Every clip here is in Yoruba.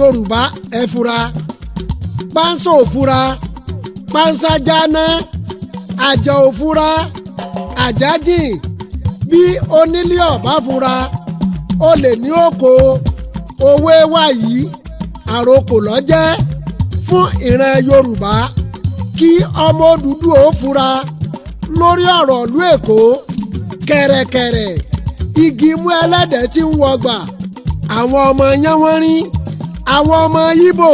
Yorùbá, ẹ fura. Pánsá ò fura, pánsá jáná. Àjà ò fura, àjà jìn. Bí onílé ọ̀bá fura, ó lè ní oko. Òwe wa yìí, àròkò lọ́jẹ́ fún ìran Yorùbá. Kí ọmọ Odùduwà ó fura lórí ọ̀rọ̀ ìlú Èkó. Kẹ̀rẹ̀kẹ̀rẹ̀ igi mú ẹlẹ́dẹ̀ tí ń wọgbà. Àwọn ọmọ yánwọ́nrín, àwọn ọmọ Ìgbò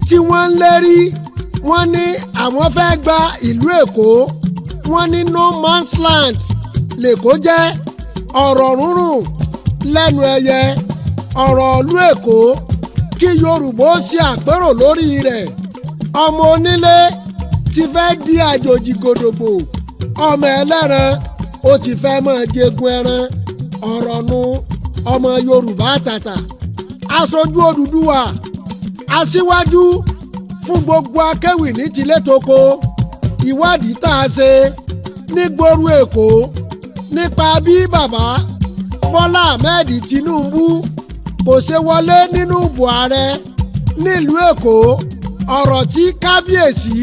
tí wọ́n ń lérí, wọ́n ní àwọn fẹ́ gba ìlú Èkó. Wọ́n ní no man's land lÈkó jẹ́. Ọ̀rọ̀ rúnrún lẹ́nu ẹyẹ. Ọ̀rọ̀ ìlú Èkó, kí Yorùbá ó ṣe àpérò lórí rẹ̀. Ọmọ onílé ti fẹ́ di àjòjì gòdògbò, ọmọ ẹlẹ́ran ó ti fẹ́ máa jẹgun ẹran. Ọ̀rọ̀ nu, ọmọ Yorùbá àtàtà. Aṣojú Odùduwà, aṣíwájú fún gbogbo akéwì ní tilé toko, ìwádìí tá a ṣe nígboro Èkó nípa bí bàbá Bọ́lá Ahmed Tinubu kò ṣe wọlé nínú ìbò ààrẹ nílùú Èkó, ọ̀rọ̀ tí kábíyèsí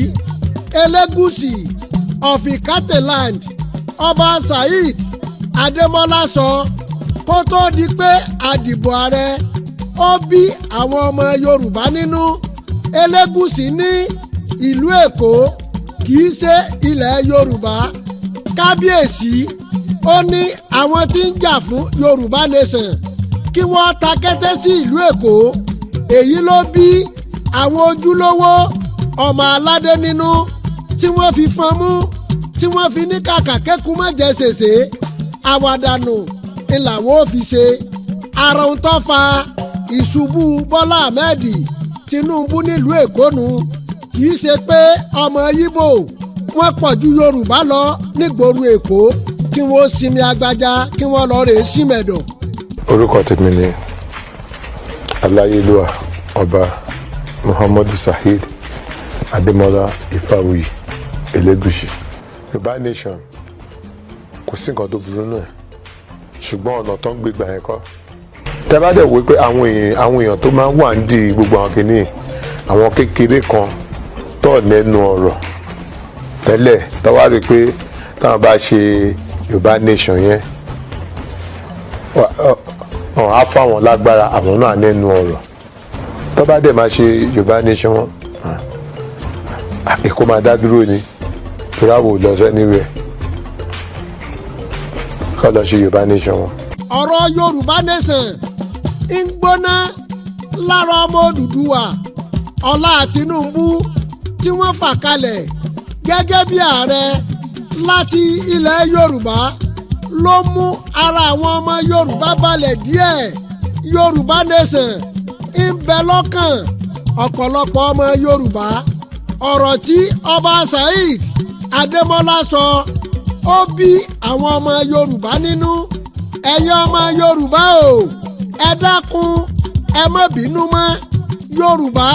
Elégùṣì of Ikateland, Ọba Saheed Adémọ́lá sọ kó tó di pé àdìbò ààrẹ, ó bí àwọn ọmọ Yorùbá nínú. Elégùṣì ní ìlú Èkó kì í ṣe ilẹ̀ Yorùbá. Kábíyèsí ó ní àwọn tí ń jà fún Yorùbá Nation kí wọ́n ta kété sí ìlú Èkó. Èyí ló bí àwọn ojúlówó ọmọ aládé nínú tí wọ́n fi fọn mú, tí wọ́n fi ní kàkà kéku má jẹ sèse, àwàdànù ni làwọn ò fi ṣe. Ara ohun tó fa ìṣubú Bọ́lá Ahmed Tinubu nílùú Èkó nu. Kì í ṣe pé ọmọ Yíbò wọ́n pọ̀ ju Yorùbá lọ nígboro Èkó. Kí wọ́n sinmi agbájá, kí wọ́n lọ rèé símẹ̀dọ̀. Orúkọ tèmi ni Aláyélúwà Ọba Muhammadu Saheed Adémọlá Ifáwuyì Elégùṣì. Yorùbá Nation, kò sí nǹkan tó burú náà, ṣùgbọ́n ọ̀nà tó ń gbégbá yẹn kọ́. Tẹ́ bá dẹ̀ wò pé àwọn èèyàn tó máa ń wà ń di gbogbo àwọn kìíní, àwọn kékeré kan tó lẹ́nu ọ̀rọ̀ tẹ́lẹ̀, tó wá rí i pé táwọn bá ṣe Yorùbá Nation yẹn, ọ̀ á fáwọn lágbára, àwọn náà lẹ́nu ọ̀rọ̀. Tó bá dẹ̀ máa ṣe Yorùbá Nation wọn, Èkó máa dá dúró ni, torí àwọn ò lọ sẹ́niwẹ̀ kọ́ lọ ṣe Yorùbá Nation wọn. Ọ̀rọ̀ Yorùbá Nation ń gbóná lára ọmọ Odùduwà. Ọlá Tinubu tí wọ́n fà kalẹ̀ gẹ́gẹ́ bí ààrẹ láti ilẹ̀ Yorùbá ló mú ara àwọn ọmọ Yorùbá balẹ̀ díẹ̀. Yorùbá Nation ń bẹ lọ́kàn ọ̀pọ̀lọpọ̀ ọmọ Yorùbá. Ọ̀rọ̀ tí Ọba Saheed Adémọ́lá sọ, ó bí àwọn ọmọ Yorùbá nínú. Ẹ̀yin ọmọ Yorùbá o, ẹ dákun, ẹ má bínú mọ́. Yorùbá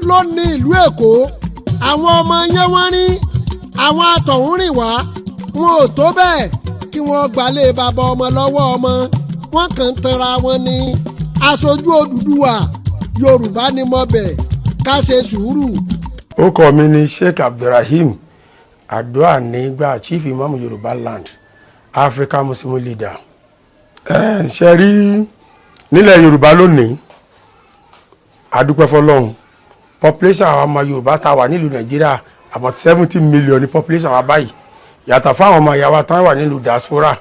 ló ní ìlú Èkó. Àwọn ọmọ yẹn, wọ́n rí àwọn àtọ̀húnrìn wá, wọn ò tó bẹ́ẹ̀ kí wọ́n gbalẹ̀ bàbá ọmọ lọ́wọ́ ọmọ. Wọn kàn ń tanra wọn ní. Aṣojú Odùduwà, Yorùbá ni mo bẹ̀, ká ṣe sùúrù. Orúkọ mi ni Sheikh Abdulrahim Aduanigba, Chief Imam Yorùbá Land, African Muslim Leader. Ẹ ṣe rí, nílẹ̀ Yorùbá lónìí, adúpẹ́ fọlọ́run. Population àwọn ọmọ Yorùbá tá a wà nílùú Nàìjíríà, about 70 million ní population wa báyìí, yàtọ̀ fáwọn ọmọ ìyá wa tán wà nílùú diaspora.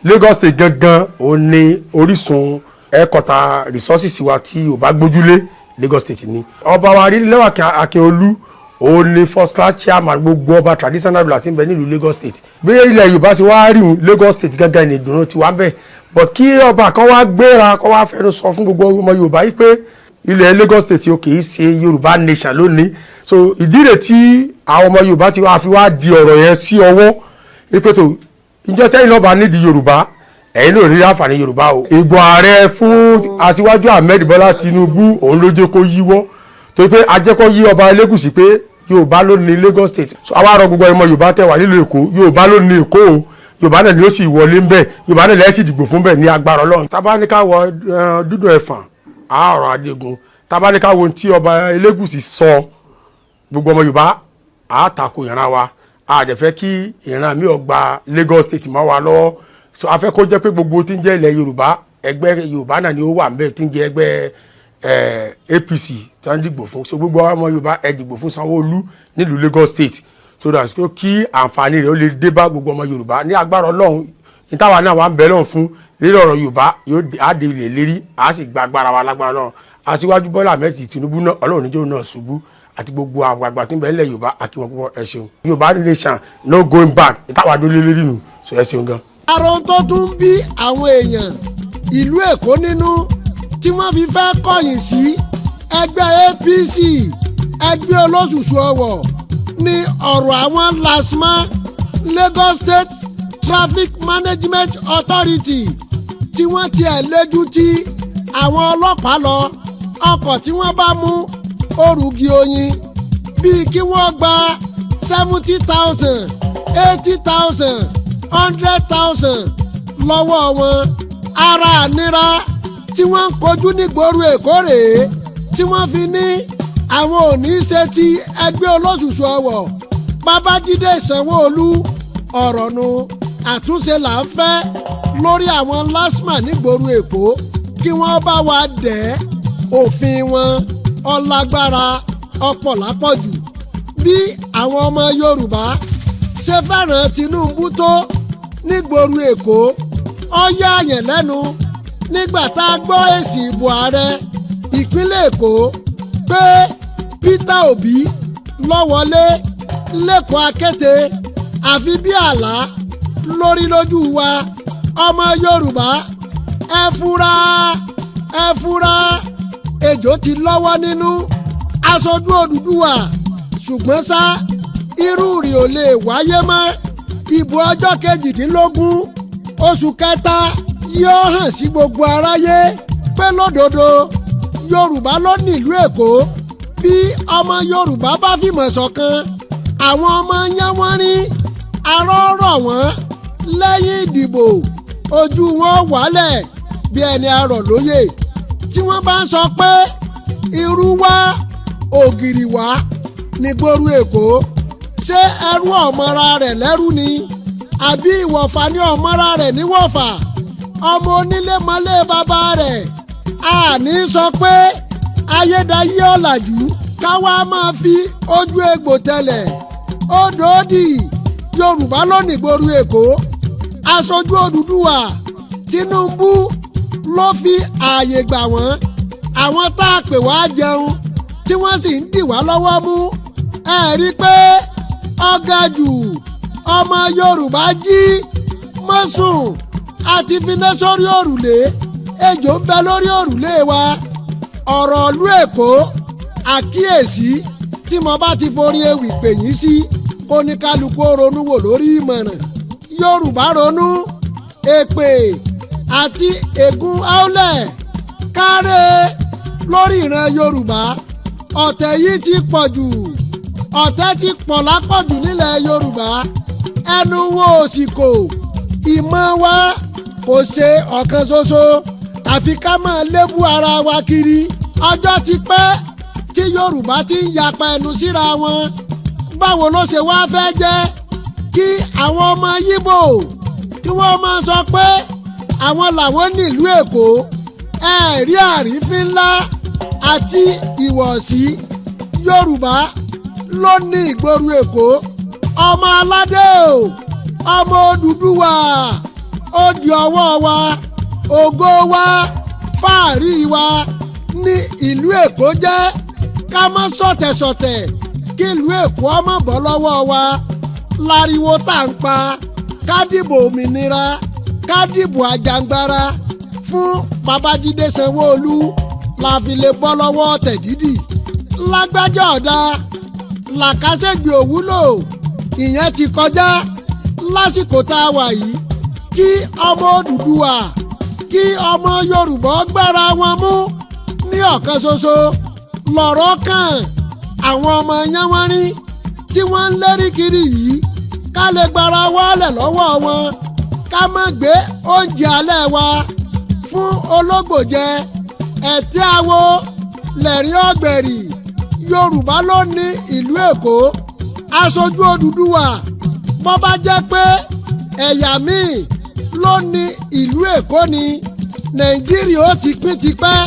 Lagos State gangan ò ní orísun ẹ̀kọ́ta resources wa tí Yorùbá gbójúlé. Lagos State ni ọba wa Arílẹ́wà Akínolú, òun ni first class chairman gbogbo ọba traditional ruler tí ń bẹ nílùú Lagos State. Bí ilẹ̀ Yorùbá ṣe wá rí un, Lagos State gangan ní ìdùnnú tiwa ń bẹ. But kí ọba kan wá gbéra, kó wá fẹnu sọ fún gbogbo ọmọ Yorùbá yìí pé ilẹ̀ Lagos State o kì í ṣe Yorùbá Nation lónìí. So ìdí rẹ̀ tí àwọn ọmọ Yorùbá ti wá fi wá di ọ̀rọ̀ yẹn sí ọwọ́ ìpètò ìjọ tẹ́yìn náà bá nídìí Yorùbá, ẹ̀yin náà rí àǹfààní Yorùbá o. Ìbò ààrẹ fún Aṣíwájú Ahmed Bọ́lá Tinubu, òun ló jẹ́ kó yíwọ́, torí pé ajẹ́kọ́ yí ọba Elégùṣì pé Yorùbá ló ní Lagos State. So àwa rọ gbogbo ọmọ Yorùbá tẹ́ wà nílùú Èkó, Yorùbá ló ní Èkó o. Yorùbá náà ni ó sì wọlé ń bẹ̀, Yorùbá náà lẹ́sìn dìgbò fún bẹ̀ ní agbára Ọlọ́run. Tábà ní ká wọ dúdú ẹ̀fọ̀n àárọ̀ adégun. Tabaníká wo tí ọba Elégùṣì sọ, gbogbo ọmọ Yorùbá àtakò ìran wa, a dẹ̀ fẹ́ kí ìran mi ò gba Lagos State mọ́ wa lọ́wọ́. So a fẹ́ kó jẹ́ pé gbogbo tí ń jẹ́ ilẹ̀ Yorùbá, ẹgbẹ́ Yorùbá náà ni ó wà ńbẹ̀, tí ń jẹ́ ẹgbẹ́ APC tí wọ́n dìgbò fún. So gbogbo ọmọ Yorùbá, ẹ dìgbò fún Sanwó-Olú nílùú Lagos State, so that kí àǹfààní rẹ̀ ó lè dé bá gbogbo ọmọ Yorùbá. Ní agbára Ọlọ́run, ìtawà náà wà ń bẹ lọ́hùn fún lórí ọ̀rọ̀ Yorùbá, yóò á dé ilẹ̀ lérí, á sì gba agbára wa lágbára Ọlọ́run. Aṣíwájú Bọ́lá Ahmed Tinubu náà, Ọlọ́run níjọ́ náà ṣubú, àti gbogbo àwọn àgbà tó ń bẹ nílẹ̀ Yorùbá, àkíwọn púpọ̀. Ẹ ṣeun. Yorùbá nation, no going back. Ìtawà dólé lérí nù. So ẹ ṣeun gan. Ara ohun tó tún bí àwọn èèyàn ìlú Èkó nínú tí wọ́n fi fẹ́ kọ̀yìn sí ẹgbẹ́ APC, ẹgbẹ́ olóṣùṣù ọwọ̀, ní ọ̀rọ̀ àwọn LASTMA, Lagos State Traffic Management Authority, tí wọ́n tiẹ̀ léjú tí àwọn ọlọ́pàá lọ. Ọkọ̀ tí wọ́n bá mú orùgì oyin, bíi kí wọ́n gba 70,000, 80,000, 100,000 lọ́wọ́ wọn. Ara ànira tí wọ́n ń kojú nígboro Èkó rèé tí wọ́n fi ní àwọn ò ní í ṣe ti ẹgbẹ́ olóṣùṣù ọwọ̀ Babájídé Sanwó-Olú. Ọ̀rọ̀ nu, àtúnṣe là ń fẹ́ lórí àwọn LASTMA nígboro Èkó, kí wọ́n bá wa dẹ̀ òfin wọn. Ọlágbára ọ̀pọ̀ lápọ̀jù. Bí àwọn ọmọ Yorùbá ṣe fẹ́ràn Tinubu tó nígboro Èkó, ó yà àyàn lẹ́nu nígbà tá a gbọ́ èsì ìbò ààrẹ ìpínlẹ̀ Èkó pé Peter Obi ló wọlé lẹ́kọ̀ọ́ akéte, àfi bí àlá lórí lójú wa. Ọmọ Yorùbá, ẹ fura, ẹ fura, ejò ti lọ́wọ́ nínú. Aṣojú Odùduwà, ṣùgbọ́n ṣá, irú rẹ̀ ò lè wáyé mọ́. Ìbò ọjọ́ 18 oṣù kẹta yóò hàn sí gbogbo aráyé pé lódodo, Yorùbá ló nílùú Èkó. Bí ọmọ Yorùbá bá fìmọ̀ ṣọ̀kan, àwọn ọmọ yẹn wọ́n rí arọ́ rọ̀ wọ́n lẹ́yìn ìdìbò, ojú wọn wálẹ̀ bí ẹni arọ̀ lóye. Tí wọ́n bá ń sọ pé irú wá ògìrì wá nígboro Èkó, ṣé ẹrú ọmọra rẹ̀ lẹ́rú ni, àbí ìwọ̀fà ní ọmọra rẹ̀ níwọ̀fà? Ọmọ onílé mọ́lé bàbá rẹ̀. Àní sọ pé ayédáyé ọ̀làjú, káwa máa fi ojú egbò tẹ̀lẹ̀ odò òdì. Yorùbá ló nígboro Èkó. Aṣojú Odùduwà Tinubu ló fi ààyè gbà wọ́n. Àwọn tá a pè wá jẹun tí wọ́n sì ń dì wá lọ́wọ́ mú, ẹ rí i pé ọ̀gá jù. Ọmọ Yorùbá, jí mọ́sùn àti finá sórí òrùlé, ejò ń bẹ lórí òrùlé wa. Ọ̀rọ̀ ìlú Èkó, àkíyèsí tí mo bá ti forí ewì pè yín sí, kó ní kálukú ó ronú wò lórí ìmọ̀ràn. Yorùbá, ronú. Èpè àti ègún áúlẹ̀ kárẹ́ lórí ìran Yorùbá. Ọ̀tẹ̀ yìí ti pọ̀ jù, ọ̀tẹ̀ ti pọ̀ lápọ̀jù nílẹ̀ Yorùbá. Ẹnu wo òsì kò, ìmọ̀ wa kò ṣe ọ̀kan ṣoṣo, àfi ká máa lébú ara wa kiri. Ọjọ́ ti pẹ́ tí Yorùbá ti ń yapa ẹnu síra wọn. Báwo ló ṣe wá fẹ́ jẹ́ kí àwọn ọmọ Yíbò kí wọ́n máa sọ pé àwọn làwọn nílùú Èkó? Ẹ rí àrífín ńlá àti ìwọ̀sí. Yorùbá ló ní ìgboro Èkó. Ọmọ aládé o, ọmọ Odùduwà, ó di ọwọ́ wa. Ògo wa, fáàrí wa ní ìlú Èkó jẹ́. Ká má sọ̀tẹ̀sọ̀tẹ̀ kí ìlú Èkó ọmọ bọ́ lọ́wọ́ wa. Láriwo tá à ń pa, ká dìbò òmìnira, ká dìbò àjàngbara fún Babájídé Sanwó-Olú, la fi lè bọ́ lọ́wọ́ ọ̀tẹ̀ dídì. Lágbájá ọ̀dà làkàṣègbè òwúlò, ìyẹn ti kọjá lásìkò tá a wà yìí. Kí ọmọ Odùduwà, kí ọmọ Yorùbá gbára wọn mú ní ọ̀kan ṣoṣo lọ̀rọ̀ kàn. Àwọn ọmọ yánwọ́nrín tí wọ́n ń lérí kiri yìí, ká lè gbára wálẹ̀ lọ́wọ́ wọn, ká má gbé oúnjẹ alẹ́ wa fún ológbò jẹ. Ẹ̀tẹ́ àwo. Lẹ̀rín ọ̀gbẹ̀rì, Yorùbá ló ní ìlú Èkó. Aṣojú Odùduwà, bó bá jẹ́ pé ẹ̀yà míì ló ní ìlú Èkó ni, Nàìjíríà ó ti pín tipẹ́.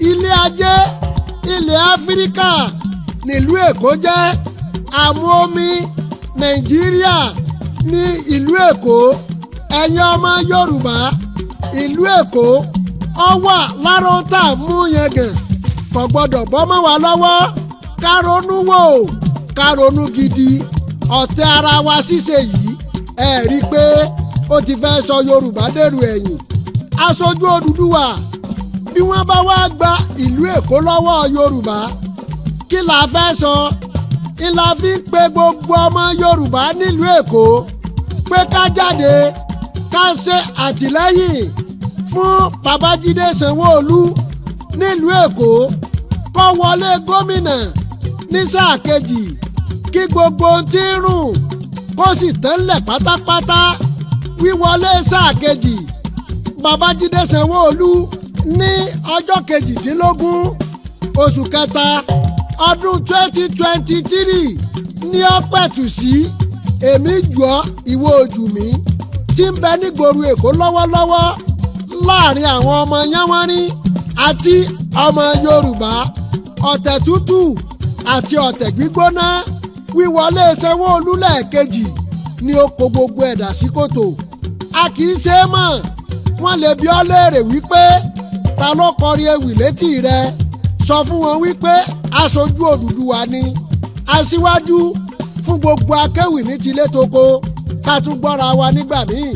Ilé ajé ilẹ̀ Áfíríkà nílùú Èkó jẹ́. Àmú omi Nàìjíríà ní ìlú Èkó. Ẹ̀yin ọmọ Yorùbá, ìlú Èkó ó wà lára ohun tá a mú yangàn, kò gbọ́dọ̀ bọ́ mọ́ wa lọ́wọ́. Ká ronú wò, ká ronú gidi. Ọ̀tẹ̀ ara wa ṣíṣe yìí, ẹ rí i pé ó ti fẹ́ sọ Yorùbá dèrò ẹ̀yìn. Aṣojú Odùduwà, bí wọ́n bá wá gba ìlú Èkó lọ́wọ́ Yorùbá, kí la fẹ́ sọ? Ìlà fi ń pe gbogbo ọmọ Yorùbá nílùú Èkó pé ká jáde, ká ṣe àtìlẹ́yìn fún Babájídé Sanwó-Olú nílùú Èkó, kó wọlé gómìnà ní sáà kejì, kí gbogbo ohun tí ń rùn kó sì tán lẹ̀ pátápátá. Wíwọlé sáà kejì Babájídé Sanwó-Olú ní ọjọ́ 18 oṣù kẹta ọdún 2023 ní ọ̀pẹ̀tù sí èmi jù ọ́ ìwọ ojú mi tí ń bẹ nígboro Èkó lọ́wọ́lọ́wọ́ láàrin àwọn ọmọ yánwọ́nrín àti ọmọ Yorùbá, ọ̀tẹ̀ tútù àti ọ̀tẹ̀ gbígbóná. Wíwọlé Sanwó-Olú lẹ́ẹ̀kejì ni ó kó gbogbo ẹ̀dà sí kòtò. A kì í ṣe é mọ̀. Wọ́n lè bi ọ́ léèrè wípé ta ló kọrin ewì létí rẹ? Sọ fún wọn wípé aṣojú Odùduwà ni, aṣíwájú fún gbogbo akéwì ní tilé toko. Ká tún gbọ́ra wa nígbà míì.